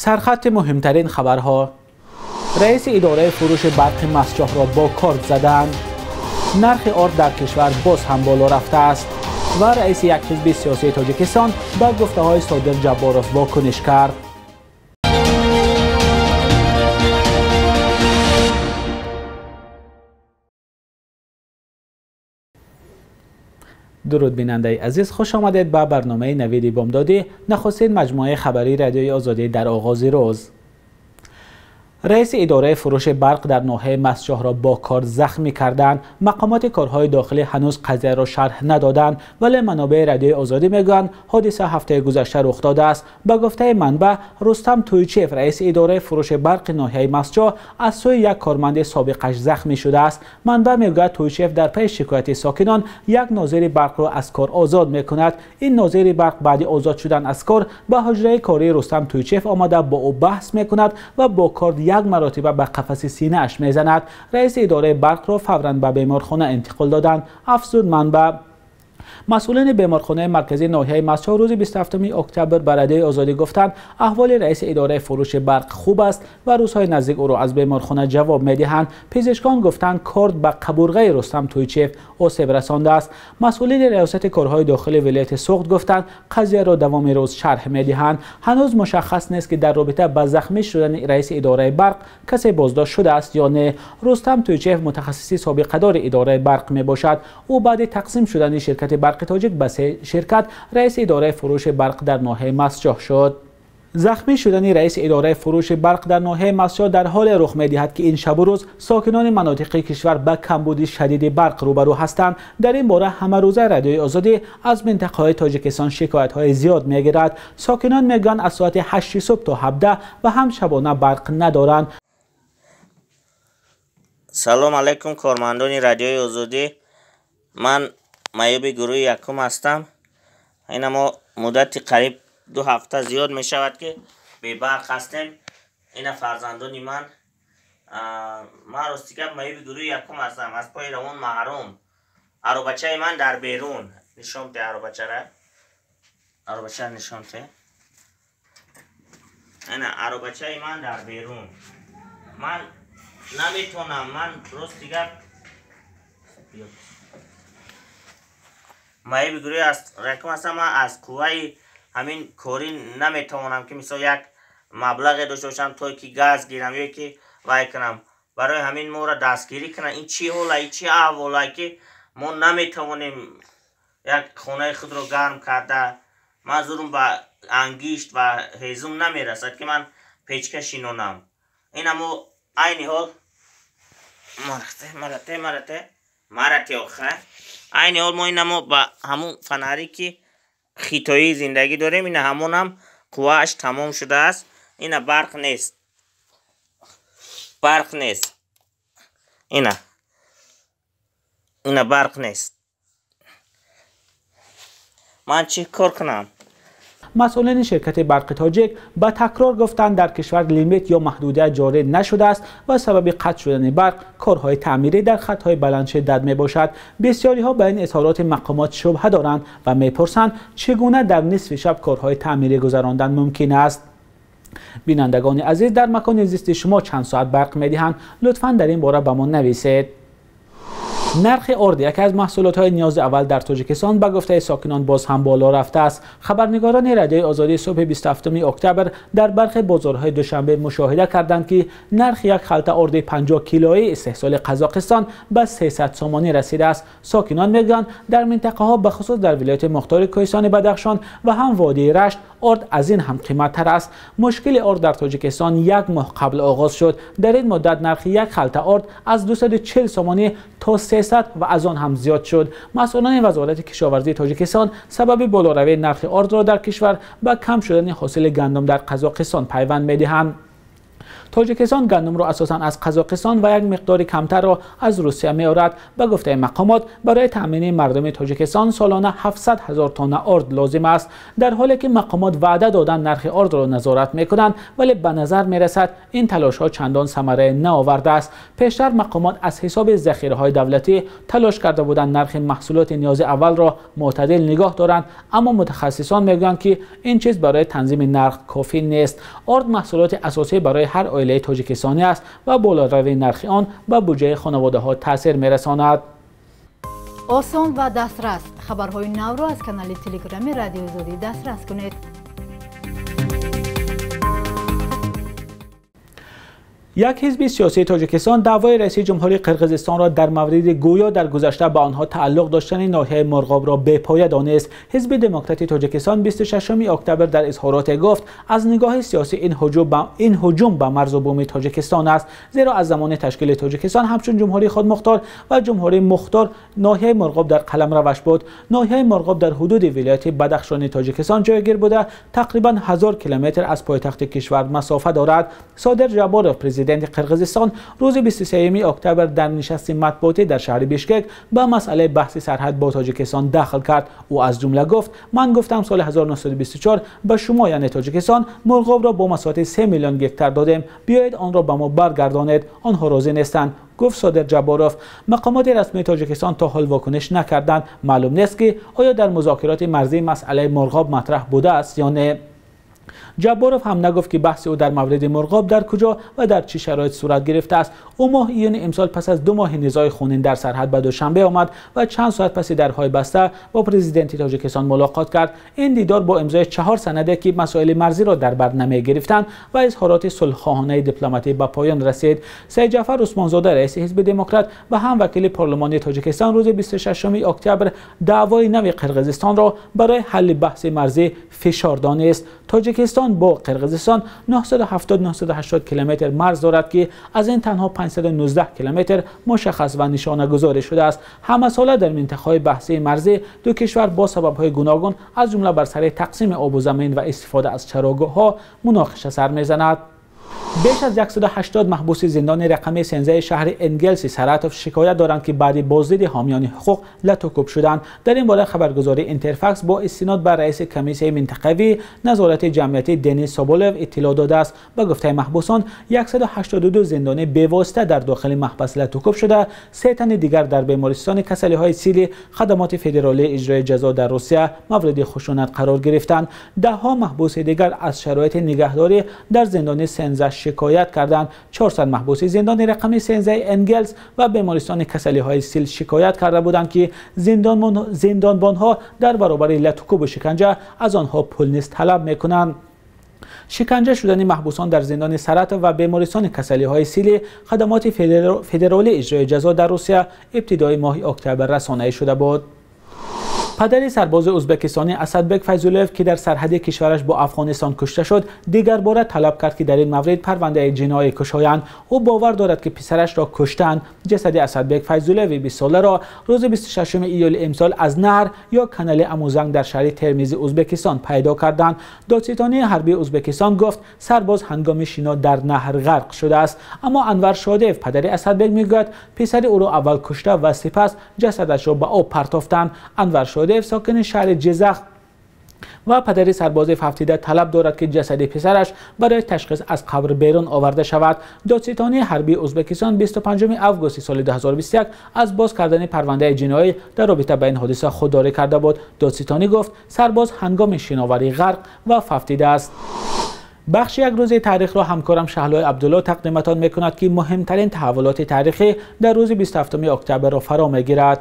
Сархати муҳимтарин хабарҳо. Раиси идораи фурӯши барқи Мастчоҳро бо корд заданд. Нархи орд дар кишвар боз ҳам боло рафтааст ва раиси як ҳизби сиёсии Тоҷикистон ба гуфтаҳои Содир Ҷабборов вокуниш кард. Дуруд бинандаи азиз, хуш омадед ба барномаи Навиди Бомдодӣ, нахустин маҷмӯаи хабарии Радиои Озодӣ дар оғози рӯз. Раиси идораи фурӯши барқ дар ноҳияи Мастчоҳро бо корд захмӣ карданд. Мақомоти корҳои дохилӣ ҳанӯз қазияро шарҳ надоданд, вале манобеи Радиои Озодӣ мегӯянд ҳодиса ҳафтаи гузашта рух додааст. Ба гуфтаи манбаъ, Рустам Тӯйчиев, раиси идораи фурӯши барқи ноҳияи Мастчоҳ, аз сӯи як корманди собиқаш захмӣ шудааст. Манбаъ мегӯяд Тӯйчиев дар пайи шикояти сокинон як нозири барқро аз кор озод мекунад. Ин нозири барқ баъди озод шудан аз кор ба ҳуҷраи кории Рустам Тӯйчиев омада бо ӯ баҳс мекунад ва бо корд як маротиба ба қафаси синааш мезанад. Раиси идораи барқро фавран ба беморхона интиқол доданд, афзуд манбаъ. Масъулини беморхонаи марказии ноҳияи Мастчоҳ рӯзи 27 октябр ба Радиои Озодӣ гуфтанд аҳволи раиси идораи фурӯши барқ хуб аст ва рӯзҳои наздик ӯро аз беморхона ҷавоб медиҳанд. Пизишкон гуфтанд корд ба қабурғаи Рустам Тӯйчиев осеб расондааст. Масъулини риёсати корҳои дохили вилояти Суғд гуфтанд қазияро давоми рӯз шарҳ медиҳанд. Ҳанӯз мушаххас нест ки дар робита ба захмӣ шудани раиси идораи барқ касе боздошт шудааст ё не. Рустам Тӯйчиев мутахассиси собиқадори идораи барқ мебошад. Ӯ баъди тақсим шудани ширкати барқи тоҷик ба се ширкат раиси идораи фурӯши барқ дар ноҳияи Мастчоҳ шуд. Захмӣ шудани раиси идораи фурӯши барқ дар ноҳияи Мастчоҳ дар ҳоле рух медиҳад ки ин шабу рӯз сокинони манотиқи кишвар ба камбуди шадиди барқ рӯбарӯ ҳастанд. Дар ин бора ҳамарӯза Радиои Озодӣ аз минтақаҳои Тоҷикистон шикоятҳои зиёд мегирад. Сокинон мегӯянд аз соати 8 субҳ то 17 ва ҳам шабона барқ надоранд. Салом алайкум, кормандони Радиои Озодӣ. Ман маъюби гурӯҳи якум ҳастам. Ина мо муддати қариб 2 ҳафта зиёд мешавад ки бебарқ ҳастем. Ина фарзандони ман. Ман рости гап маъюби гурӯҳи якум ҳастам, аз пои равон маҳрум. Аробачаи ман дар берун. Нишон те аробачара. Аробачара нишон те. Ина аробачаи ман дар берун. Ман наметонам, ман рости гап маъюби гурӯҳи якум ҳастам. Ман аз қувваи ҳамин корӣ наметавонам ки мисол як маблағе дошта бошам то ки газ гирам ё ки вай кунам. Барои ҳамин моро дастгирӣ кунанд. Ин чӣ ҳола, ин чӣ аҳвола ки мо наметавонем як хонаи худро гарм карда. Ман зурум ба ангишт ва ҳезум намерасад ки ман печка шинонам. Ина мо айни ҳол марате марате марате марате охе айни ҳол мо ина мо ба ҳамун фонаре ки хитоӣ зиндагӣ дорем, ина ҳамонам қуввааш тамом шудааст. Ина барқ нест, барқ нест, ина барқ нест. Ман чӣ кор кунам? Масъулини ширкати барқи тоҷик ба такрор гуфтанд дар кишвар лимит ё маҳдудият ҷорӣ нашудааст ва сабаби қатъ шудани барқ корҳои таъмирӣ дар хатҳои баландшиддат мебошад. Бисёриҳо ба ин изҳороти мақомот шубҳа доранд ва мепурсанд чӣ гуна дар нисфи шаб корҳои таъмирӣ гузарондан мумкин аст. Бинандагони азиз, дар макони зисти шумо чанд соат барқ медиҳанд? Лутфан дар ин бора ба мо нависед. Нархи орд, яке аз маҳсулотҳои ниёзи аввал дар Тоҷикистон, ба гуфтаи сокинон боз ҳам боло рафтааст. Хабарнигорони Радиои Озодӣ субҳи 27 октябр дар бархе бозорҳои Душанбе мушоҳида карданд ки нархи як халта орди 50 килоии истеҳсоли Қазоқистон ба 300 сомонӣ расидааст. Сокинон мегӯянд дар минтақаҳо, бахусус дар вилояти мухтори Кӯҳистони Бадахшон ва ҳам водии Рашт, орд аз ин ҳам қиматтар аст. Мушкили орд дар Тоҷикистон як моҳ қабл оғоз шуд. Дар ин муддат нархи як халта орд аз 240 сомонӣ то 300 ва аз он ҳам зиёд шуд. Масъулони Вазорати кишоварзии Тоҷикистон сабаби болоравии нархи ордро дар кишвар ба кам шудани ҳосили гандум дар Қазоқистон пайванд медиҳанд. Тоҷикистон гандумро асосан аз Қазоқистон ва як миқдори камтарро аз Русия меорад. Ба гуфтаи мақомот, барои таъмини мардуми Тоҷикистон солона 700 ҳазор тонна орд лозим аст. Дар ҳоле ки мақомот ваъда доданд нархи ордро назорат мекунанд, вале ба назар мерасад ин талошҳо чандон самарае наовардааст. Пештар мақомот аз ҳисоби захираҳои давлатӣ талош карда буданд нархи маҳсулоти ниёзи аввалро мӯътадил нигоҳ доранд, аммо мутахассисон мегӯянд ки ин чиз барои танзими нарх кофӣ нест. Орд маҳсулоти асосӣ барои ҳар оилаи тоҷикистонӣ аст ва болоравии нархи он ба буҷаи хонаводаҳо таъсир мерасонад. Осон ва дастрас хабарҳои навро аз канали Телеграми Радиои Озодӣ дастрас кунед. Як ҳизби сиёсии Тоҷикистон даъвои раиси ҷумҳурии Қирғизистонро дар мавриди гӯё дар гузашта ба онҳо тааллуқ доштани ноҳияи Мурғобро бепоя донист. Ҳизби Демократии Тоҷикистон 26 октябр дар изҳороте гуфт, аз нигоҳи сиёсӣ ин ҳуҷум ба марзу буми Тоҷикистон аст, зеро аз замони ташкили Тоҷикистон ҳамчун ҷумҳурии худмухтор ва ҷумҳурии мухтор ноҳияи Мурғоб дар қаламраваш буд. Ноҳияи Мурғоб дар ҳудуди вилояти Бадахшони Тоҷикистон ҷойгир буда, тақрибан 1000 километр аз пойтахти кишвар масофа дорад. Содир Жаборов, президенти Қирғизистон, рӯзи 23 октябр дар нишасти матбуотӣ дар шаҳри Бишкек ба масъалаи баҳси сарҳад бо Тоҷикистон дахл кард. Ӯ аз ҷумла гуфт: ман гуфтам соли 1924 ба шумо, яъне Тоҷикистон, Мурғобро бо масоҳати 3 миллион гектар додем, биёед онро ба мо баргардонед. Онҳо розӣ нестанд, гуфт Содир Ҷаборов. Мақомоти расмии Тоҷикистон то ҳол вокуниш накарданд. Маълум нест ки оё дар музокироти марзӣ масъалаи Мурғоб матраҳ будааст ё не. Ҷабборов ҳам нагуфт ки баҳси ӯ дар мавриди Мурғоб дар куҷо ва дар чӣ шароит сурат гирифтааст. Ӯ моҳи июни имсол пас аз 2 моҳи низои хунин дар сарҳад ба Душанбе омад ва чанд соат паси дарҳои баста бо президенти Тоҷикистон мулоқот кард. Ин дидор бо имзои 4 санаде ки масоили марзиро дар бар намегирифтанд ва изҳороти сулҳхоҳонаи дипломатӣ ба поён расид. Саид Ҷаъфар Усмонзода, раиси ҳизби Демократ ва ҳам вакили парлумони Тоҷикистон, рӯзи 26 октябр даъвои нави Қирғизистонро барои ҳалли баҳси марзӣ фишор донист. Тоҷикистон бо Қирғизистон 970-980 километр марз дорад ки аз ин танҳо 519 километр мушаххас ва нишонагузорӣ шудааст. Ҳамасола дар минтақаҳои баҳсии марзӣ ду кишвар бо сабабҳои гуногун, аз ҷумла бар сари тақсими обу замин ва истифода аз чарогоҳҳо муноқиша сар мезанад. Беш аз 180 маҳбуси зиндони рақами 13 шаҳри Энгелси Саратов шикоят доранд ки баъди боздиди ҳомиёни ҳуқуқ латукӯб шуданд. Дар ин бора хабаргузории Интерфакс бо истинод ба раиси комиссияи минтақавии назорати ҷамъиятӣ Денис Соболев иттилоъ додааст. Ба гуфтаи маҳбусон, 182 зиндонӣ бевосита дар дохили маҳбас латукӯб шуда, 3 тани дигар дар бемористони касалиҳои сили хадамоти федералии иҷрои ҷазо дар Русия мавриди хушунат қарор гирифтанд. Даҳҳо маҳбуси дигар аз шароити нигаҳдорӣ дар зиндони 13 шикоят карданд. 400 маҳбуси зиндони рақами 13 Энгелс ва бемористони касалиҳои сил шикоят карда буданд ки зиндонбонҳо дар баробари латукӯбу шиканҷа аз онҳо пул низ талаб мекунанд. Шиканҷа шудани маҳбусон дар зиндони Саратов ва бемористони касалиҳои сили хадамоти федералии иҷрои ҷазо дар Русия ибтидои моҳи октябр расонаӣ шуда буд. Падари сарбози ӯзбекистонӣ Асадбек Файзуллоев, ки дар сарҳади кишвараш бо Афғонистон кушта шуд, дигарбора талаб кард ки дар ин маврид парвандаи ҷиноӣ кушоянд. Ӯ бовар дорад ки писарашро куштанд. Ҷасади Асадбек Файзуллоеви 20 соларо рӯзи 26 июли имсол аз наҳр ё канали Амузанг дар шаҳри Термизи Ӯзбекистон пайдо карданд. Додситонии ҳарбии Ӯзбекистон гуфт, сарбоз ҳангоми шино дар наҳр ғарқ шудааст. Аммо Анвар Шодиев, падари Асадбек, мегӯяд писари ӯро аввал кушта ва сипас ҷасадашро ба об партофтанд. Анвар Шодиев, сокини шаҳри Ҷизах ва падари сарбози фавтида, талаб дорад ки ҷасади писараш барои ташхис аз қабр берун оварда шавад. Додситонии ҳарбии Ӯзбекистон 25 августи соли 2021 аз боз кардани парвандаи ҷиноӣ дар робита ба ин ҳодиса худдорӣ карда буд. Додситонӣ гуфт, сарбоз ҳангоми шиноварӣ ғарқ ва фавтидааст. Бахши як рӯзи таърихро ҳамкорам Шаҳлои Абдулло тақдиматон мекунад ки муҳимтарин таҳаввулоти таърихӣ дар рӯзи 27 октябрро фаро мегирад.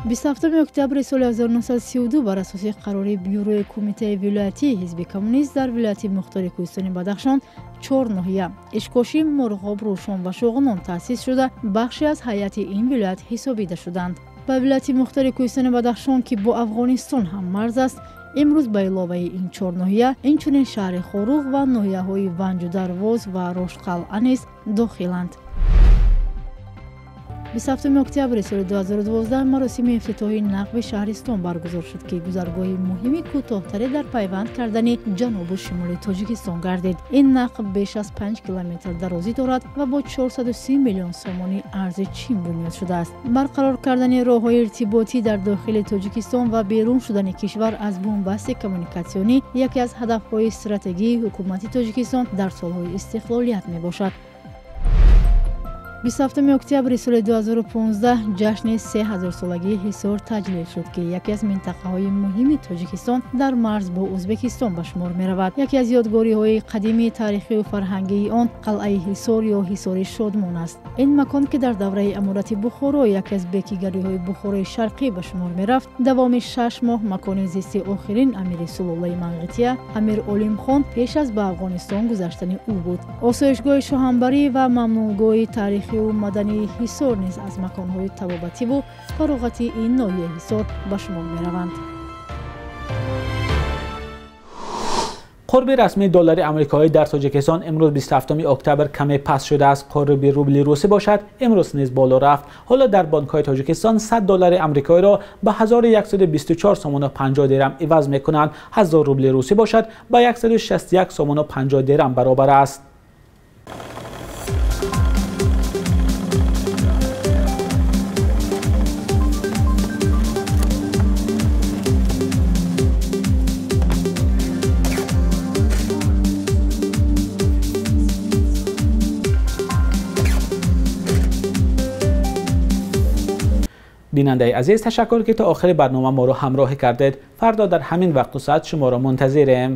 27 октябри соли 1932 бар асоси қарори бюрои кумитаи вилоятии ҳизби коммунист дар вилояти мухтори кӯҳистони Бадахшон 4 ноҳия Ишкошим, Мурғоб, Рӯшон ва Шоғунон таъсис шуда, бахше аз ҳайати ин вилоят ҳисобида шуданд. Ба вилояти мухтори кӯҳистони Бадахшон, ки бо Афғонистон ҳаммарз аст, имрӯз ба иловаи ин 4 ноҳия инчунин шаҳри Хоруғ ва ноҳияҳои Ванҷу Дарвоз ва Рошқалъа низ дохиланд. 27 октябри соли 2012 маросими ифтитоҳи нақби шаҳристон баргузор шуд, ки гузаргоҳи муҳими кӯтоҳтаре дар пайванд кардани ҷанубу шимоли Тоҷикистон гардид. Ин нақб беш аз 5 километр дарозӣ дорад ва бо 430 миллион сомонӣ арзи Чин бунёд шудааст. Барқарор кардани роҳҳои иртиботӣ дар дохили Тоҷикистон ва берун шудани кишвар аз бунбасти коммуникатсионӣ яке аз ҳадафҳои стратегии ҳукумати Тоҷикистон дар солҳои истиқлолият мебошад. 27 октябри соли 2015 ҷашни 3000-солагии Ҳисор таҷлил шуд, ки яке аз минтақаҳои муҳими Тоҷикистон дар марз бо Ӯзбекистон ба шумор меравад. Яке аз ёдгориҳои қадимии таърихию фарҳангии он қалъаи Ҳисор ё Ҳисори Шодмон аст. Ин макон, ки дар давраи аморати Бухоро яке аз бекигариҳои Бухорои Шарқӣ ба шумор мерафт, давоми 6 моҳ макони зисти охирин амири сулолаи Манғития Амир Олимхон пеш аз ба Афғонистон гузаштани ӯ буд. Осоишгоҳи шоҳанбарӣ ва мамнӯъгоҳи таърихию мадании Ҳисор низ аз маконҳои табобативу фароғати ин ноҳияи Ҳисор ба шумор мераванд. Қурби расмии доллари амрикоӣ дар Тоҷикистон имрӯз 27 октябр каме паст шудааст. Қурби рубли русӣ бошад имрӯз низ боло рафт. Ҳоло дар бонкҳои Тоҷикистон 100 доллари амрикоиро ба 1124 сомону 50 дирам иваз мекунанд. 1000 рубли русӣ бошад ба 161 сомону 50 дирам баробар аст. бинандаи азиз, ташаккур ки то охири барнома моро ҳамроҳӣ кардед. Фардо дар ҳамин вақту соат шуморо мунтазирем.